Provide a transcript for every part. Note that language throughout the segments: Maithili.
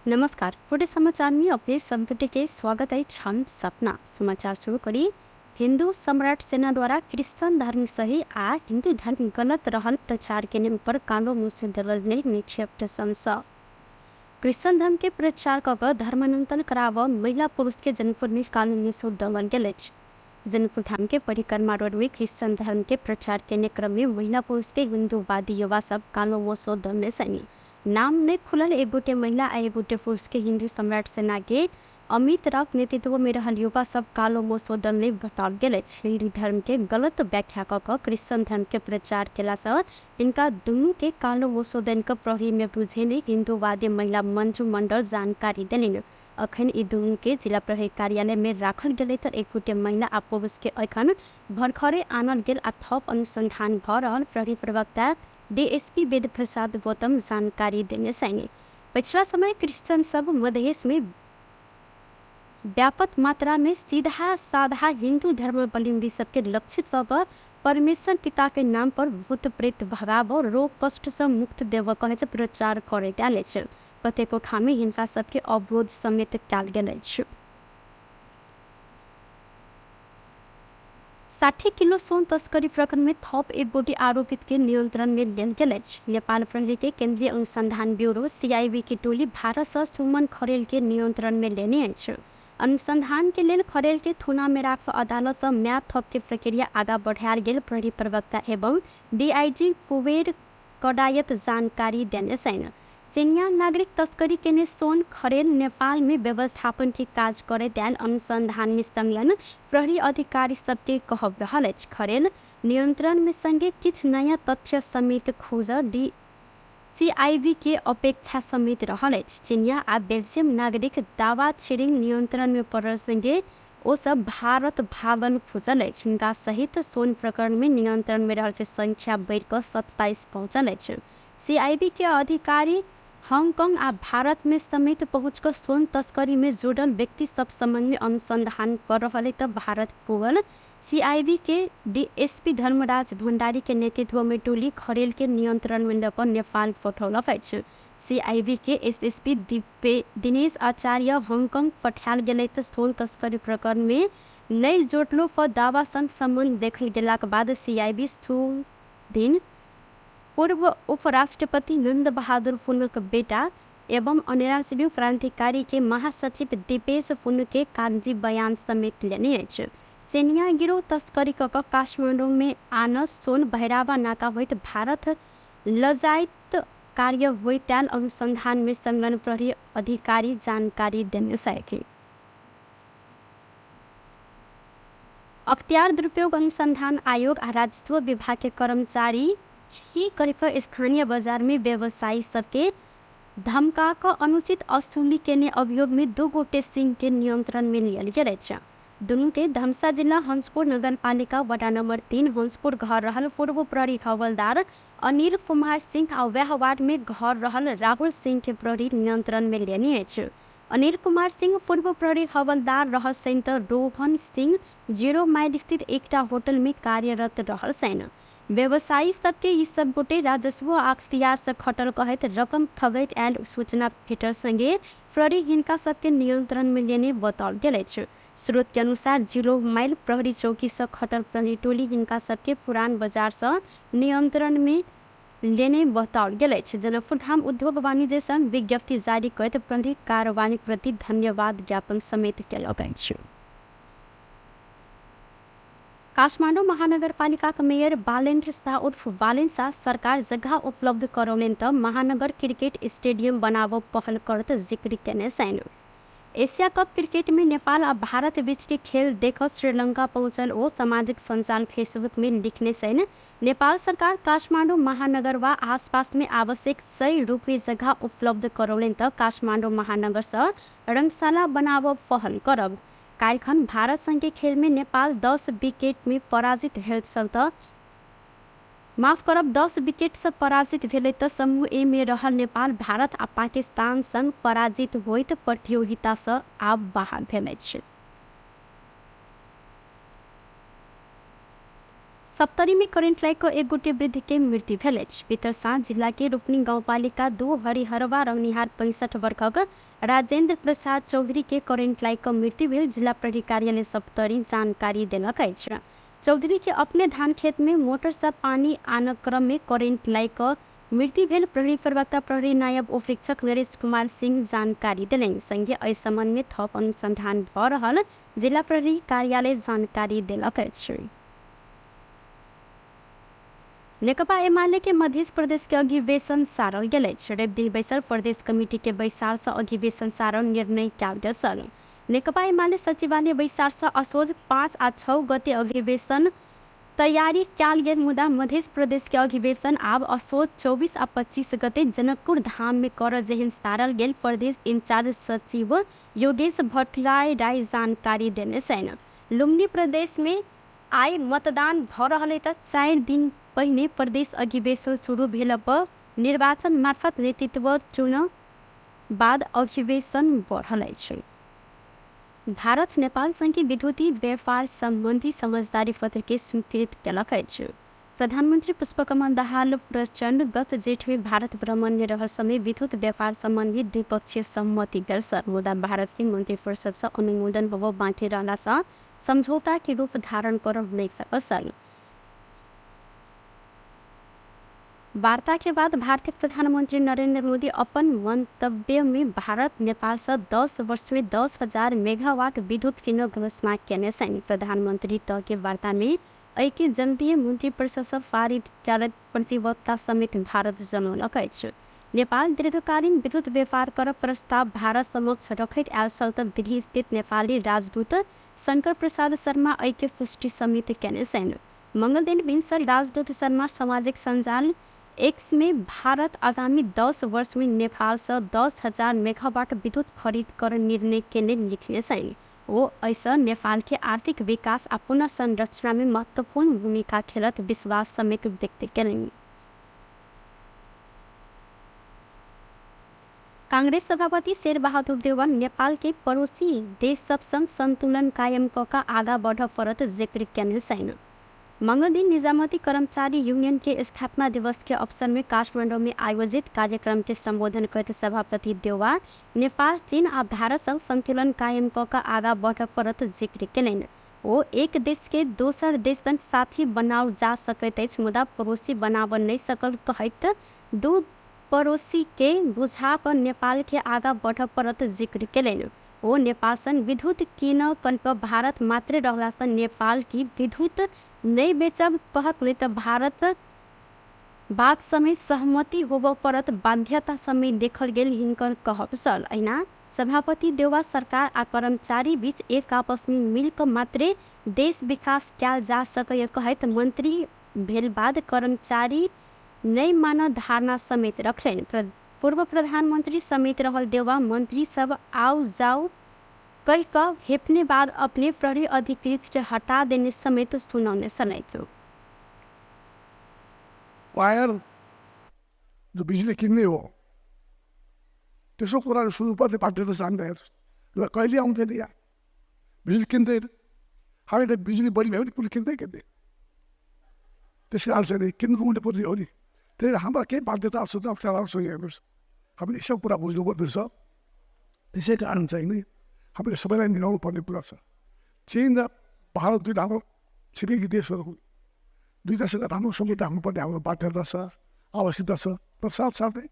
नमस्कार, पुरे समाचार में अपने सब के स्वागत है। हम सपना समाचार शुरू करी। हिंदू सम्राट सेना द्वारा क्रिश्चियन धर्म सही आ हिंदू धर्म गलत रहल प्रचार के नेम पर कालो मुसु देवल ने प्रशंसा। क्रिश्चियन धर्म के प्रचार क कऽ धर्मांतरण कराब महिला पुरुष के जनकपुर में कालो मुसु देवल गेल अछि। जनकपुर धाम के परिक्रमा रोड में क्रिश्चियन धर्म के प्रचार केने क्रम में महिला पुरुष के हिंदूवादी युवा सब कालो मुसु दलने सनी नाम नहीं खुलल एक गोटे महिला आ एक गोटे पुरुष के हिंदू सम्राट सेना के अमित राउत नेतृत्व में रहल युवा सब कालो मोसो दलने बताओल गेल अछि। हिंदू धर्म के गलत व्याख्या क कऽ क्रिश्चियन धर्म के प्रचार केला सँ हिनका दुनू के कालो मोसो दल के प्रहरी में बुझेने हिंदूवादी महिला मंजू मंडल जानकारी देलनि। अखन ई दुनू के जिला प्रहरी कार्यालय में राखल गेलै तऽ एक गोटे महिला आ पुरुष के एखन भरखरे आनल गेल आ थप अनुसंधान भऽ रहल प्रहरी प्रवक्ता डीएसपी वेद प्रसाद गौतम जानकारी देने छनि। पछिला समय क्रिश्चियन सब मधेश में व्यापक मात्रा में सीधा साधा हिंदू धर्मावलंबी सबके लक्षित कऽ कऽ परमेश्वर पिता के नाम पर भूत प्रेत भगाबऽ रोग कष्ट सँ मुक्त देबऽ कहैत प्रचार करैत आयल अछि। कतेको ठाम हिनका सबके अवरोध समेत कयल गेल अछि। 60 किलो सोन तस्करी प्रकरण में थप एक गोटी आरोपित के नियंत्रण में लेल गेल अछि। नेपाल प्रहरी के केंद्रीय अनुसंधान ब्यूरो सीआईबी की टोली भारत से सुमन खरेल के नियंत्रण में लेने अछि। अनुसंधान के लेल खरेल के थुना में राख अदालत से म्याद थप के प्रक्रिया आगा बढ़ायल गेल प्रहरी प्रवक्ता एवं डीआईजी कुबेर कडायत जानकारी देने छनि। चीनिया नागरिक तस्करी केने सोन खरेल नेपाल में व्यवस्थापन के काज करैत आयल अनुसंधान में संलग्न प्रहरी अधिकारी सबके कहब रहल अछि। खरेल नियंत्रण में संगे किछु नया तथ्य समेत खोज डी सीआईबी के अपेक्षा समेत रहल अछि। चीनिया आ बेल्जियम नागरिक दावा छिरिङ नियंत्रण में पड़ल संगे ओ सब भारत भागल खुजल अछि। हिनका सहित सोन प्रकरण में नियंत्रण में रहल के संख्या बढ़ि कऽ 27 पहुँचल अछि। सीआईबी के अधिकारी हांगकांग आ भारत में समेत पहुँच कऽ सोन तस्करी में जुड़ल व्यक्ति सब संबंध में अनुसंधान कर रहल है तऽ भारत पुगल सीआईबी के डीएसपी धर्मराज भंडारी के नेतृत्व में टोली खरेल के नियंत्रण में लऽ कऽ नेपाल पठौलक अछि। सीआईबी के एसएसपी दिनेश आचार्य हांगकांग पठायल गेलै तऽ सोन तस्करी प्रकरण में नहि जोड़लो पर दावा संग संबंध देखल गेलाक बाद सीआईबी दिन पूर्व उपराष्ट्रपति नंद बहादुर पुनक बेटा एवं अनेरास्बियु क्रांतिकारी के महासचिव दीपेश पुन के कागजी बयान समेत लेने अछि। चेनिया गिरोह तस्करी कऽ कऽ काठमांडू में आनस सोन भैरावा नाका होइत भारत लजाइत कार्य होइत आयल अनुसंधान में संलग्न प्रहरी अधिकारी जानकारी देने छथि। अख्तियार दुरुपयोग अनुसंधान आयोग आ राजस्व विभाग के कर्मचारी छी कहि कऽ स्थानीय बाजार में व्यवसायी सबके धमका कऽ अनुचित वसूली केने अभियोग में दू गोटे सिंह के नियंत्रण में लियल गेल अछि। दुनू के धमसा जिला हंसपुर नगरपालिका वडा नंबर 3 हंसपुर घर रहल पूर्व प्रहरी हवलदार अनिल कुमार सिंह आ वएह वार्ड में घर रहल राहुल सिंह के प्रहरी नियंत्रण में लेने अछि। अनिल कुमार सिंह पूर्व प्रहरी हवलदार रहल सैन तऽ रोहन सिंह जीरो माइल स्थित एकटा होटल में कार्यरत रहल सैन। व्यवसायी सबके ई सब गोटे राजस्व आ अख्तियार से खटल कहैत रकम ठगैत आयल सूचना भेटल संगे प्रहरी हिनका सबके नियंत्रण में लेने बताओल गेल अछि। स्रोत के अनुसार जीरो माइल प्रहरी चौकी से खटल प्रहरी टोली हिनका सबके पुरान बाजार से नियंत्रण में लेने बताओल गेल अछि। जनकपुर धाम उद्योग वाणिज्य संघ विज्ञप्ति जारी करैत प्रहरी कार्रवाई प्रति धन्यवाद ज्ञापन समेत केलक अछि। काठमाडौँ महानगरपालिकाक मेयर बालेन्द्र शाह उर्फ बालेन शाह सरकार जगह उपलब्ध करौलनि तऽ महानगर क्रिकेट स्टेडियम बनाबऽ पहल करत जिक्र केने छनि। एशिया कप क्रिकेट में नेपाल आ भारत बीच के खेल देख श्रीलंका पहुंचल ओ सामाजिक सञ्जाल फेसबुक में लिखने छनि, नेपाल सरकार काठमाडौँ महानगर वा आसपास में आवश्यक 100 रुपये जगह उपलब्ध करौलनि तऽ काठमाडौँ महानगर सँ रंगशाला बनाबऽ पहल करब। काल्हिखन भारत संगे खेल में नेपाल 10 विकेट में पराजित भेल छल तऽ माफ करब 10 विकेट सँ पराजित भेलै तऽ समूह ए में रहल नेपाल भारत आ पाकिस्तान संग पराजित होइत प्रतियोगिता सँ आब बाहर भेल अछि। सप्तरी में करेंट लागि कऽ एक गोटे वृद्ध के मृत्यु भेल अछि। बीतल साँझ जिला के रूपनी गाउँपालिका 2 हरिहरवा रहनिहार 65 वर्षक राजेंद्र प्रसाद चौधरी के करेंट लागि कऽ मृत्यु भेल जिला प्रहरी कार्यालय सप्तरी जानकारी देलक अछि। चौधरी के अपने धान खेत में मोटर से पानी आनक क्रम में करेंट लागि कऽ मृत्यु भेल प्रहरी प्रवक्ता प्रहरी नायब उपरीक्षक नरेश कुमार सिंह जानकारी देलनि। संगे एहि संबंध में थप अनुसंधान भऽ रहल जिला प्रहरी कार्यालय जानकारी देलक अछि। नेकपा एमाले के मध्य प्रदेश के अधिवेशन सारल गेल अछि। रवि दिन बैसल प्रदेश कमिटी के बैसार से अधिवेशन सारल निर्णय कयल गेल छल। नेकपा एमाले सचिवालय बैसार से असोज 5 आ 6 गते अधिवेशन तैयारी कयल गेल, मुदा मध्य प्रदेश के अधिवेशन आब असोज 24 आ 25 गते जनकपुर धाम में कर जेहन सारल गेल प्रदेश इंचार्ज सचिव योगेश भट्टराय राय जानकारी देने छनि। लुम्बिनी प्रदेश में आइ मतदान भऽ रहल अछि तऽ 4 दिन पहिने प्रदेश अधिवेशन शुरू भेला पर निर्वाचन मार्फत नेतृत्व चुनब बाद अधिवेशन बढ़ल अछि। भारत नेपाल संघ विद्युतीय व्यापार सम्बन्धी समझदारी पत्र के स्वीकृत केलक अछि। प्रधानमन्त्री पुष्पकमल दाहाल प्रचण्ड गत जेठ में भारत भ्रमण में रहल समय विद्युत व्यापार सम्बन्धी द्विपक्षीय सहमति भेल छल, मुदा भारत के मंत्री परिषद से अनुमोदन होबऽ बाँकी रहला से समझौता के रूप धारण करब नहि सकल छल। वार्ता के बाद भारतीय प्रधानमंत्री नरेंद्र मोदी अपन मंतव्य में भारत नेपाल से 10 वर्ष में 10,000 मेगावाट विद्युत किन घोषणा केने छनि। प्रधानमंत्री तह के वार्ता में एहि जनतीय मंत्री परिषद से पारित करैत प्रतिबद्धता समेत भारत जनौलक अछि। नेपाल दीर्घकालीन विद्युत व्यापार कर प्रस्ताव भारत समक्ष रखैत आयल छल तऽ दिल्ली स्थित नेपाली राजदूत शंकर प्रसाद शर्मा एहि के पुष्टि समेत केने छनि। मंगलदिन भिनसर राजदूत शर्मा सामाजिक सञ्जाल एक्स में भारत आगामी 10 वर्ष में नेपाल से 10,000 मेगावाट विद्युत खरीद कर निर्णय केने लिखने छनि। ओ एहिसँ नेपाल के आर्थिक विकास आ पुनः संरचना में महत्वपूर्ण भूमिका खेलत विश्वास समेत व्यक्त केलनि। कांग्रेस सभापति शेरबहादुर देउवा नेपाल के पड़ोसी देश सब संग संतुलन कायम कऽ कऽ आगा बढ़ऽ पड़त जिक्र केने छनि। मंगलदिन निजामती कर्मचारी यूनियन के स्थापना दिवस के अवसर में काठमांडू में आयोजित कार्यक्रम के संबोधन करैत सभापति देउवा नेपाल, चीन आ भारत संग संतुलन कायम कऽ कऽ आगा बढ़ऽ पड़त जिक्र केलनि। ओ एक देश के दोसर देश संग साथी बनाओल जा सकैत अछि, मुदा पड़ोसी बनाबऽ नहि सकल कहैत दू पड़ोसी के बुझा कऽ नेपाल के आगा बढ़ऽ पड़त जिक्र केलनि। ओ नेपाल संग विद्युत कीनऽ कहि कऽ भारत मात्रे रहलासँ नेपाल की विद्युत नहि बेचब कहत, नहि तऽ भारत बात समेत सहमति होबऽ पड़त बाध्यता समेत देखल गेल हिनकर कहब छल। अहिना सभापति देउवा सरकार आ कर्मचारी बीच एक आपस में मिल कऽ मात्रे देश विकास कयल जा सकैए कहैत मंत्री भेल बाद कर्मचारी नहि मानऽ धारणा समेत रखलनि। पूर्व प्रधानमंत्री समेत रहल देउवा मंत्री सब आउ जाउ कहि कऽ हेपने बाद अपने प्रहरी अधिकृत के हटा देने समेत सुनौने छलथि। वायर जो बिजुली किन्ने हो त्यसो कुराहरू सुन्नुपर्ने बाध्यता छ हामीलाई। हेर्नुहोस् ल, कहिले आउँदैन यहाँ बिजुली किन्दैन। हामी त बिजुली बढी भयो भने कुनै किन्दै किन्दैन, त्यस कारण चाहिँ किन्नु पर्ने हो नि। त्यही भएर हाम्रा केही बाध्यताहरू छ, अप्ठ्याराहरू छ। हेर्नुहोस्, हामीले यसो कुरा बुझ्नु पर्दछ। त्यसै कारण चाहिँ नि हामीले सबैलाई मिलाउनु पर्ने कुरा छ। चीन र भारत दुईवटा हाम्रो छिमेकी देशहरू हुन्, दुईवटासँग राम्रो सम्बन्ध राख्नुपर्ने हाम्रो बाध्यता छ, आवश्यकता छ। तर साथसाथै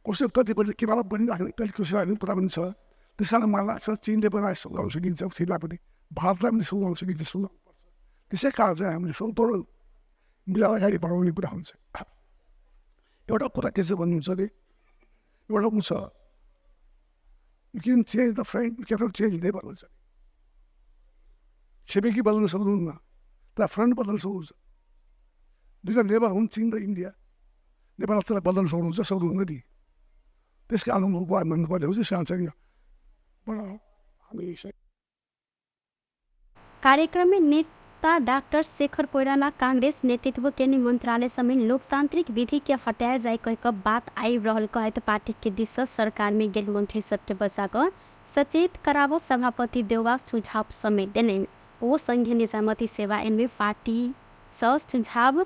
कसो कति बजी के बेला बनिराख्ने कहिले कसो गर्ने कुरा पनि छ। त्यस कारण मलाई लाग्छ चीनले पनि सम्झाउन सकिन्छ, चीनलाई पनि भारतलाई पनि सम्झाउन सकिन्छ, सम्झाउनुपर्छ। त्यसै कारण चाहिँ हामीले सन्तुलन मिलाएर अगाडि बढाउने कुरा हुन्छ। एउटा कुरा के चाहिँ भन्नुहुन्छ भने एउटा ऊ छ, you can change the friend, you cannot change neighbour भन्छ। छिमेकी बदल्न सक्नुहुन्न तर फ्रेन्ड बदल्न सक्नुहुन्छ। दुईवटा नेबर हुन् चीन र इन्डिया, नेपाल त्यसलाई बदल्न सक्नुहुन्छ सक्नुहुन्न नि। त्यस कारण म भन्नुपर्ने हुन्छ। त्यस कारण चाहिँ बडा हामी कार्यक्रम में नेता डाक्टर शेखर कोइराला कांग्रेस नेतृत्व के मंत्रालय समेत लोकतांत्रिक विधि के हटायल जाय कह कऽ बात आबि रहल कहैत पार्टी के दिस से सरकार में गेल मंत्री सबके बचा कऽ सचेत कराबऽ सभापति देउवा सुझाव समेत देलनि। ओ संघीय निजामती सेवा ऐनमे पार्टीसँ सुझाव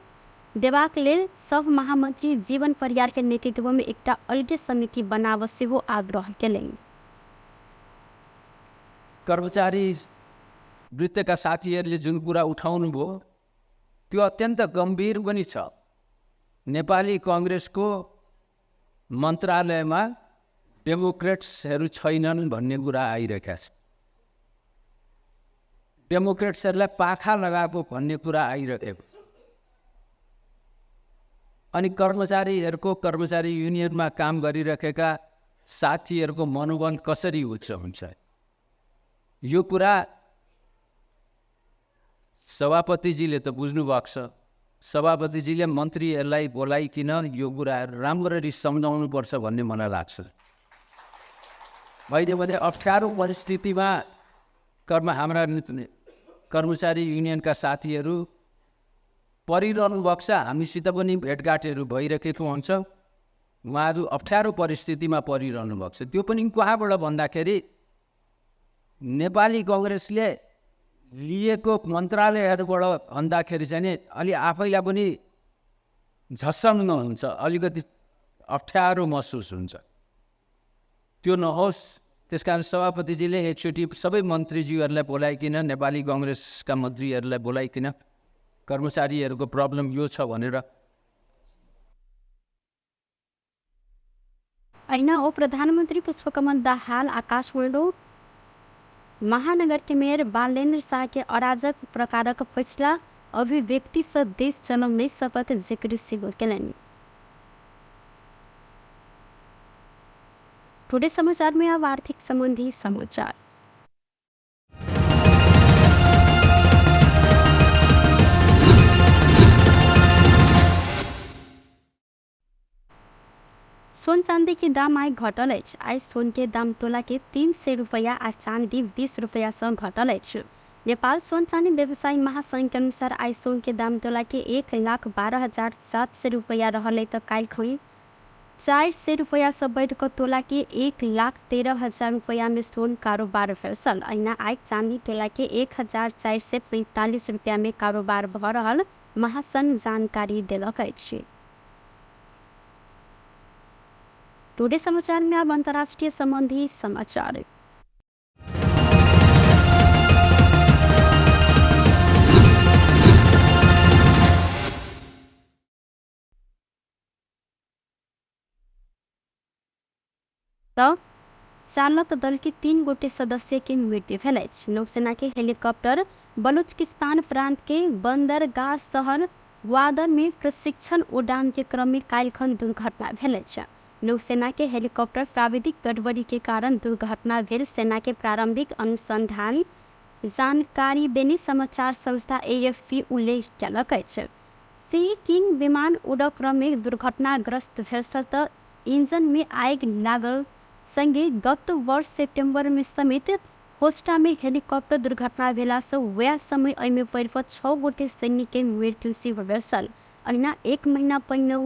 देबाक लेल सभ महामन्त्री जीवन परियारके नेतृत्वमे एकटा अलगे समिति बनाबऽ सेहो आग्रह केलनि। कर्मचारी वृत्तका साथीहरूले जुन कुरा उठाउनु भयो त्यो अत्यन्त गम्भीर पनि छ। नेपाली कङ्ग्रेसको मन्त्रालयमा डेमोक्रेट्सहरू छैनन् भन्ने कुरा आइरहेका छ, डेमोक्रेट्सहरूलाई पाखा लगाएको भन्ने कुरा आइरहेको। अनि कर्मचारीहरूको कर्मचारी युनियनमा काम गरिरहेका साथीहरूको मनोबल कसरी उच्च हुन्छ, यो कुरा सभापतिजीले त बुझ्नु भएको छ। सभापतिजीले मन्त्रीहरूलाई बोलाइकिन यो कुराहरू राम्ररी सम्झाउनुपर्छ भन्ने मलाई लाग्छ। अहिले भने अप्ठ्यारो परिस्थितिमा हाम्रा कर्मचारी युनियनका साथीहरू परिरहनु भएको छ, हामीसित पनि भेटघाटहरू भइरहेको हुन्छ। उहाँहरू अप्ठ्यारो परिस्थितिमा परिरहनु भएको छ। त्यो पनि कहाँबाट भन्दाखेरि नेपाली कङ्ग्रेसले लिएको मन्त्रालयहरूबाट भन्दाखेरि चाहिँ नि अलि आफैलाई पनि झसङ्ग हुन्छ, अलिकति अप्ठ्यारो महसुस हुन्छ। त्यो नहोस्, त्यसकारण सभापतिजीले एकचोटि सबै मन्त्रीज्यूहरूलाई बोलाइकिन, नेपाली कङ्ग्रेसका मन्त्रीहरूलाई बोलाइकिन कर्मचारीहरूको प्रब्लम यो छ भनेर। ऐना ओ प्रधानमन्त्री पुष्पकमल दाहाल आकाशवाणी महानगर के मेयर बालेन्द्र शाह के अराजक प्रकारक पछिला अभिव्यक्ति से देश चलाउन नहीं सकत जिक्र सेहो केलनि। टुडे समाचार में अब आर्थिक संबंधी समाचार। सोन चांदी के दाम आइ घटल अछि। आइ सोन के दाम तोला के 300 रुपैया आ चांदी 20 रुपैया सँ घटल अछि। नेपाल सोन चांदी व्यवसायी महासंघ के अनुसार आइ सोन के दाम तोला के 1,12,700 रुपैया रहल तऽ काल्हि 400 रुपैया सँ बढ़ि कऽ तोला के 1,13,000 रुपैया में सोन कारोबार भेल छल। अहिना आइ चांदी तोला के 1,445 रुपैया में कारोबार भऽ रहल महासंघ जानकारी देलक अछि। टुडे समाचार में अब अंतर्राष्ट्रीय संबंधी समाचार। तो चालक दल के 3 गोटे सदस्य के मृत्यु भेल अछि। नौसेना के हेलीकॉप्टर बलूचिस्तान प्रांत के बंदरगाह शहर ग्वादर में प्रशिक्षण उड़ान के क्रम में काल्हिखन दुर्घटना भेल अछि। नौसेना के हेलीकॉप्टर प्राविधिक गड़बड़ी के कारण दुर्घटना भेल सेना के प्रारंभिक अनुसंधान जानकारी देने समाचार संस्था एएफपी उल्लेख केलक अछि। सी किंग विमान उड़ऽ क्रम में दुर्घटनाग्रस्त भेल तऽ इंजन में आगि लागल संगे गत वर्ष सितंबर में समेत होस्टा में हेलीकॉप्टर दुर्घटना भेला से वएह समय एहिमे पड़ि कऽ 6 गोटे सैनिक के मृत्यु सेहो भेल छल। अहिना 1 महीना पहिने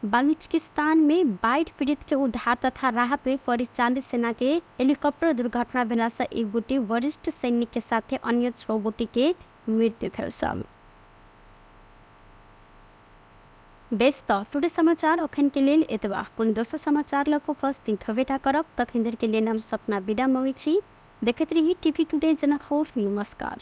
बलूचिस्तान में बाढ़ि पीड़ित के उद्धार तथा राहत में परिचालित सेना के हेलीकॉप्टर दुर्घटना भेला से 1 गोटे वरिष्ठ सैनिक के साथे अन्य 6 गोटे के मृत्यु भेल छल। बेस तऽ टुडे समाचार अखन के लेल एतबा। कोनो दोसर समाचार लऽ कऽ उपस्थित हेबेटा करब, तखन धरि के लेल हम सपना विदा मङ्गै छी। देखैत रही टीवी टुडे जनकपुर। नमस्कार।